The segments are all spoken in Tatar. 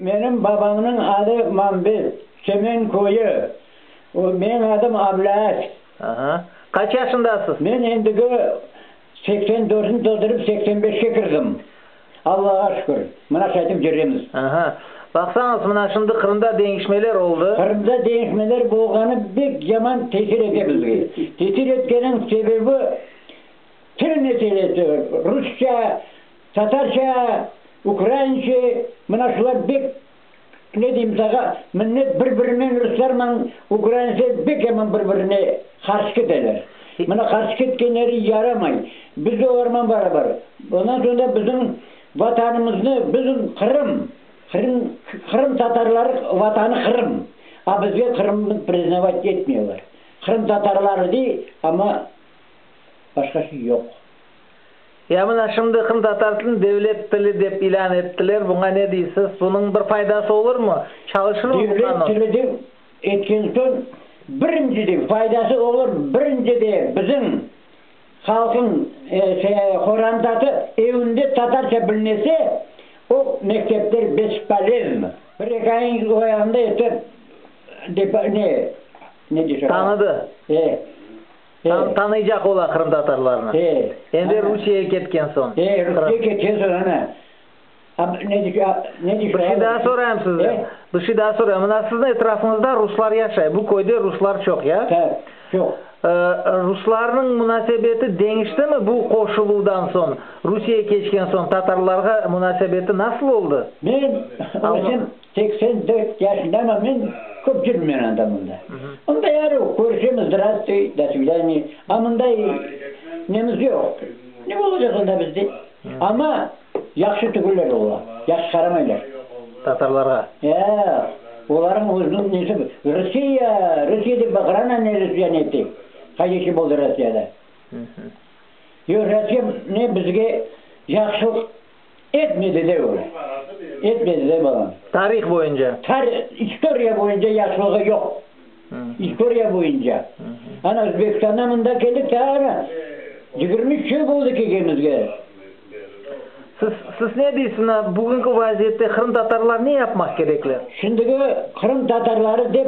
Menim babamnıñ adı Mambet, Çemen köyü. Menim adım Ablâz. Aha. Qaç yaşındasız? Men endigi 84-ni toldurıp, 85-ke kirdim. Allağa şükür, mına şaytip yüremiz. Aha. Baqsañız, mına şimdi Qırımda deñişmeler oldı. Qırımda deñişmeler bolğanı bek yaman tesir ete bizge. Tesir etkeniñ sebebi til meselesi, rusça, tatarça, ukraince, mına şular bek, ne deyim sağa, millet bir-birinen ruslarman ukrainler bek yaman bir-birine qarşı keteler. Mına qarşı ketkenleri yaramay. Biz de olarman barabar. Ondan soñ da bizim Vatanımıznı, bizim Qırım, Qırım, Qırım tatarları vatanı Qırım, a bizge Qırımnı priznavat etmiyorlar. Qırım tatarları dey, amma başqa şey yoq. Ya mına şimdi qırımtatar tilini devlet tili dep ilân ettiler, buña ne deysiz? Bunıñ bir faydası olurmı? Çalışırmı bu Devlet qanun? tili dep etken soñ, birinciden faydası olur, birincide bizim Halqıñ qorantatı evinde tatarca bilmese, o mektepler bespolezno. Bir-eki ayıñ o yağında etti, dep, ne, ne deşe. Tanıdı. E. E. Tanıycaq ola qırımtatarlarnı. E. Endi Rusiyege ketken soñ. E, Rusiyege ketken soñ, ana. Bir şey daa sorayım sizden. Bir şey daa sorayım. Mına siziñ etrafıñızda ruslar yaşay. Bu köyde ruslar çoq, ya? Çoq. Ruslarnıñ munasebeti deñiştimi bu qoşuluvdan soñ? Rusiyege keçken soñ tatarlarğa munasebeti nasıl oldı? Men özüm 84 yaşındamam, men köp yürmeymen anda mında. Mında yarı körüşemiz, zdrastvuy, do svidaniya. A mınday nemiz yoq. Ne olacaq onda bizde? Amma Yahşı tügüller olar, yahşı qaramaylar. Tatarlarğa. Yoq, olarnıñ özüniñ nesi, Rusiya, Rusiya dep baqıra, ne Rusiya ne tek. Qayda işi boldı Rusiyada? Yoq, Rusiya ne bizge yahşılıq etmedi de öyle. Etmedi de, balam. Tarih boyunca. İstoriya boyunca yahşılığı yoq. İstoriya boyunca. Ana, Özbekistandan mında keldik, ta ana, 23 yıl boldı kelgenimizge. Siz, siz ne deysiz, mına bugünki vaziyette qırımtatarlar ne yapmaq kerekler? Şimdiki qırımtatarları dep,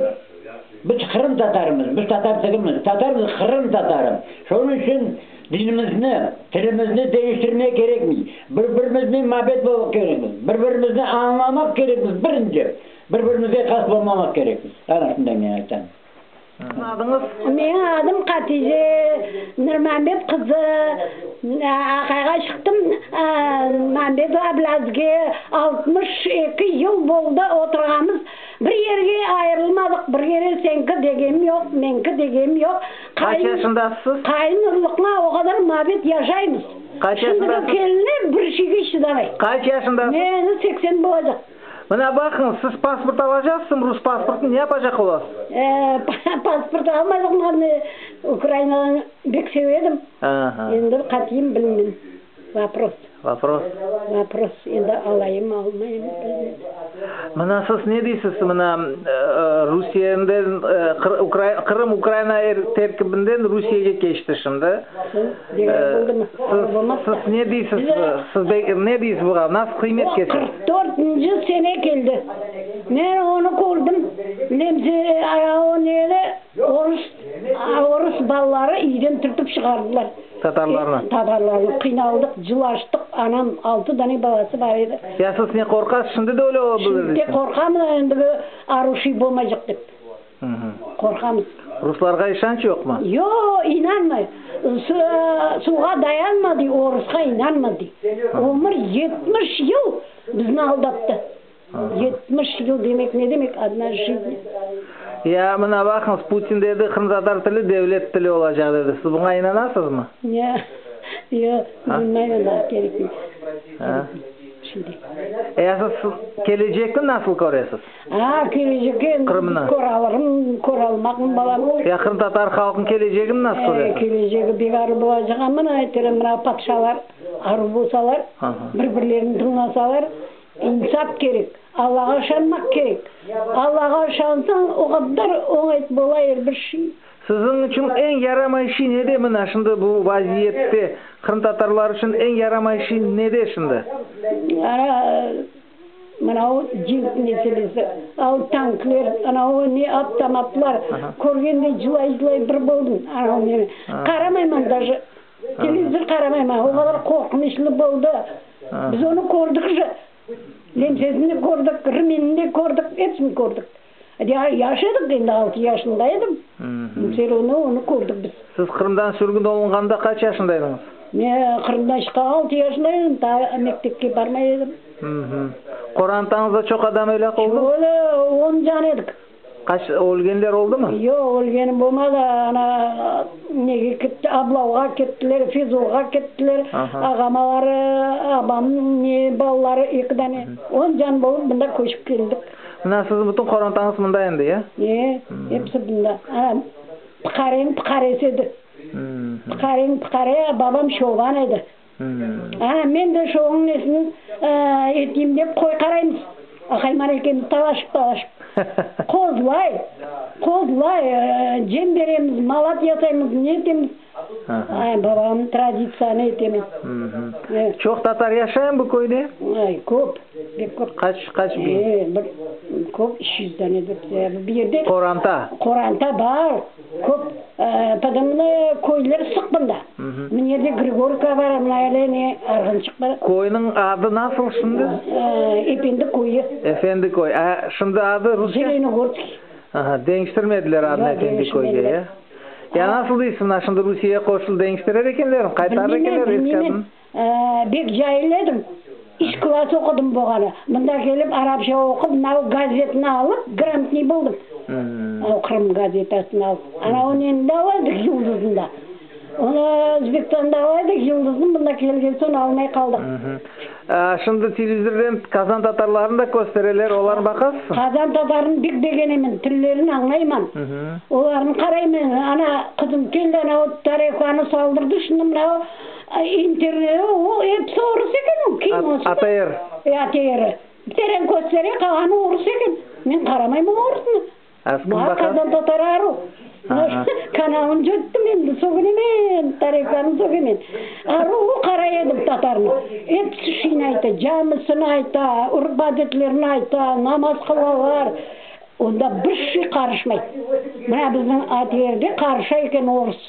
biz qırımtatarımız, biz tatar tigilmiz, tatarmız, qırımtatarı. Şonıñ içün dinimizni, tilimizni deñiştirmege kerekmiy. Bir-birimiznen mabet bolmaq kerekmiz, bir-birimizni añlamaq kerekmiz birinci. Bir-birimizge qast bolmamaq kerekmiz. Ana şunday men aytam. Siziñ adıñız? Menim adım Hatice Nurmambet qızı. Aqayğa çıqtım Mambetov Ablâzge. 62 yıl boldı oturğanımız. Bir yerge ayırılmadıq. Bir yere señki degenim yoq, meñki degenim yoq. Qaç yaşındasız? Qayın urluqla o qadar mabet yaşaymız. Qaç yaşındasız? Şimdiki kelinler bir şeyge şıdamay. Qaç yaşındasız? Meni 80 bolacaq. Mına baqıñız, siz pasport alacaqsızmı, rus pasportını, ne yapacaq olasız? Pasport almadıq, men Ukrainanı bek seve edim. Endi qatiyim bilmeyim. Vopros. Vopros. Vopros, endi alayım, almayım, bilmeyim. Mına siz ne deysiz, mına Rusiyenden, Qırım Ukraina terkibinden Rusiyege keçti şimdi. Siz ne deysiz, siz ne deysiz buğa, nasıl qıymet O kesiz? 44-nci sene keldi. Men onı kördim. Nemse, o neni, orus, orus balaları iyden türtip çıqardılar. Tatarlarnı. Tatarlarnı. Qıynaldıq, cılaştıq. Anam altı dane balası bar edi. Ya siz ne qorqasız, şimdi de öyle ola bilir Şimdi de deysiñiz? qorqamız, endigi aruşiy bolmaycaq dep. Qorqamız. Ruslarğa işanç yoqmı? Yoq, inanmay. Suvğa dayanma dey, orusqa inanma dey. Ömür 70 yıl bizni aldattı. 70 yıl demek ne demek, odna жизнь. Ya, mına baqıñız, Putin dedi, qırımtatar tili devlet tili olacaq dedi. Siz buña inanasızmı? Yoq, yoq, bilmeymen daa, kerekmey. Şimdi. Ya siz kelecekni nasıl köresiz? A, kelecekke Qırımnı. Köre alırım, köre almaqmın, balam. Ya qırımtatar halqınıñ kelecegini nasıl köresiz? Kelecegi bek arı bolacaq, amma mına aytırım, mına patşalar arı bolsalar, bir-birlerini tıñlasalar, insap kerek, Allağa ışanmaq kerek. Allağa ışansañ, o qadar oñayt bola er bir şey. Siziñ içün eñ yaramay şey nede mına şimdi bu vaziyette, qırımtatarlar içün eñ yaramay şey nede şimdi? Ara. Мынау cenk meselesi, ау танклер, анау не автоматлар. Көргенде жылай-жылай бір болдым. Анау не қарамаймын даже. Телевизор қарамаймын. Оғалар қорқынышлы болды. Біз оны көрдік же. Ленсесін де көрдік, рменін де көрдік, hepsini көрдік. Yaş edik енді 6 yaşında edim. Все равно оны көрдік біз. Siz Qırımdan sürgün olunğanda qaç yaşında ediñiz? Мен Қырымдан шыққан 6 yaşında edim. Та мектепке бармай едім. Qorantañızda çoq adam elâk oldı mı? Öyle 10 can edik. Qaç ölgenler oldı mı? Yoq, ölgenim bolmadı. Ана неге кетті, Аблауға кеттілер, Физулға кеттілер. Ағамалары, абамның не балалары екі дәне. 10 жан болып бұнда көшіп келдік. Mına siziñ bütün qorantañız mında endi, ya? Е, hepsi bunda. Ана пықарең пықаресі еді. Пықарең пықаре, бабам шобан еді. Ана мен де шоғың несін етейін деп қой қараймыз. Ағайман екеуміз талашып-талашып. Қозылай, қозылай, жем береміз, малат ясаймыз, не етеміз. Ай, бабам традицияны етемін. Çoq tatar yaşay bu köyde? Ай, көп, бек көп. Qaç biñ? Бір көп 300 дәне деп. Bir жерде Qoranta. Qoranta бар, көп. Потому көйлер сық бұнда. Мына жерде Григорка бар, мына жерде не Арғыншық бар. Köyniñ adı nasıl şimdi? Эпенді көйі. Efendi köy. Şimdi adı Rusça? Зеленогорский. Aha, deñiştirmediler adını Yoq, Efendi köyge, deñiştirmediler. Ya? Ya nasıl deysiñ, mına şimdi Rusiye qoşuldı, deñiştirer ekenler mi? Qaytarır Bilmeyim, ekenler eski bilmeyim. adını? Бек жайыл едім. Үш класс оқыдым болғаны. Мында келіп арабша оқып, мынау газетін алып, грамотный болдым. Анау Қырым газетасын алып. Анау нені де аладық Йылдызын да. Оны Өзбекстанда аладық Йылдызын, мында келген соң алмай қалдық. Şimdi televizordan Kazan tatarlarını da köstereler, olarnı baqasız? Қазан татарын бек бегенемін, тілдерін аңлаймын. Оларын қараймын. Ана қызым келді, анау тарелканы салдырды, шыны мынау интернет, ол hepsi орыс екен ол, киносы да. АТР. АТР. Терен көстере қалғаны орыс екен. Мен қарамаймын орысны. А кім Маған бақады? Қазан татары ару. Каналын жөттім енді, сөгінемен, тарелканы сөгемен. Ару қарай едім татарны. Hepsi шин айта, жамысын айта, үріп-әдетлерін айта, намаз қылалар. Онда бір ши қарышмайды. Мына біздің АТРде қарыша екен орыс.